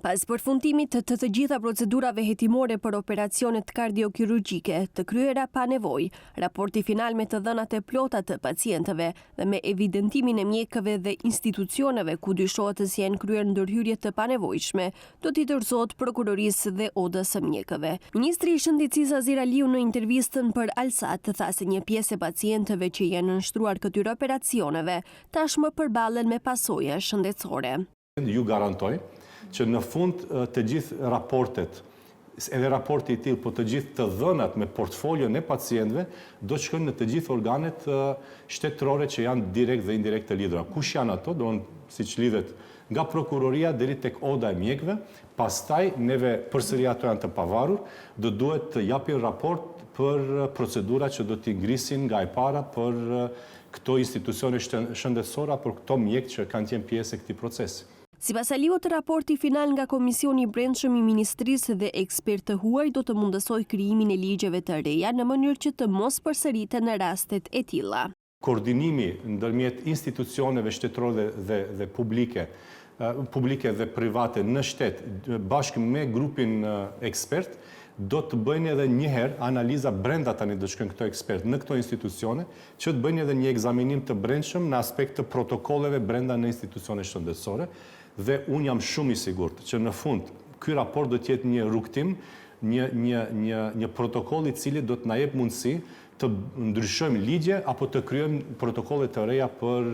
Pas përfundimit të të gjitha procedurave hetimore për operacionet kardiokirurgjike të kryera pa nevojë, raporti final me të dhënat e plota të pacientëve dhe me evidentimin e mjekëve dhe institucioneve ku dyshohet se janë kryer ndërhyrje të panevojshme, do t'i dorëzohet Prokurorisë dhe Odës së Mjekëve. Ministri i Shëndetësisë Azir Aliu në intervistën për Alsat tha se një pjesë e pacientëve që i janë nënshtruar këtyre operacioneve tashmë përballen me pasoja shëndetësore. Ju garantoj që në fund të gjithë raportet, edhe raporti i tillë, po të gjithë të dhënat me portfolion e pacientëve do të shkojnë në të gjithë organet shtetërore që janë direkt dhe indirekt të lidhura. Kush janë ato? Domethënë siç lidhet nga prokuroria deri tek oda e mjekëve, pastaj neve përsëri ato janë të pavarur, do duhet të japin raport për procedura që do t'i ngrisin nga e para për këto institucione shëndetësore apo këto mjekë që kanë qenë pjesë e këtij procesi. Sipas Aliut, raporti final nga Komisioni i Brendshëm i Ministrisë dhe ekspertë të huaj do të mundësojë krijimin e ligjeve të reja në mënyrë që të mos përsëriten rastet e tilla. Koordinimi ndërmjet institucioneve shtetërore dhe dhe publike, publike dhe private në shtet bashkë me grupin ekspert do të bëjnë edhe një herë analiza brenda tani do të shkojnë këto ekspertë në këto institucione që të bëjnë edhe një ekzaminim të brendshëm në aspekt të protokolleve brenda në institucione shëndetësore dhe unë jam shumë i sigurt që në fund ky raport do të jetë një rrugëtim, një një një një protokoll i cili do të na jep mundësi të ndryshojmë ligje apo të krijojmë protokolle të reja për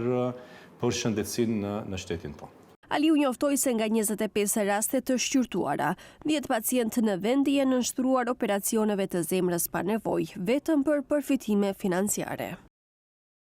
për shëndetësinë në në shtetin tonë. Aliu njoftoi se nga 25 raste të shqyrtuara, 10 pacientë në vend i janë nënshtruar operacioneve të zemrës pa nevojë, vetëm për përfitime financiare.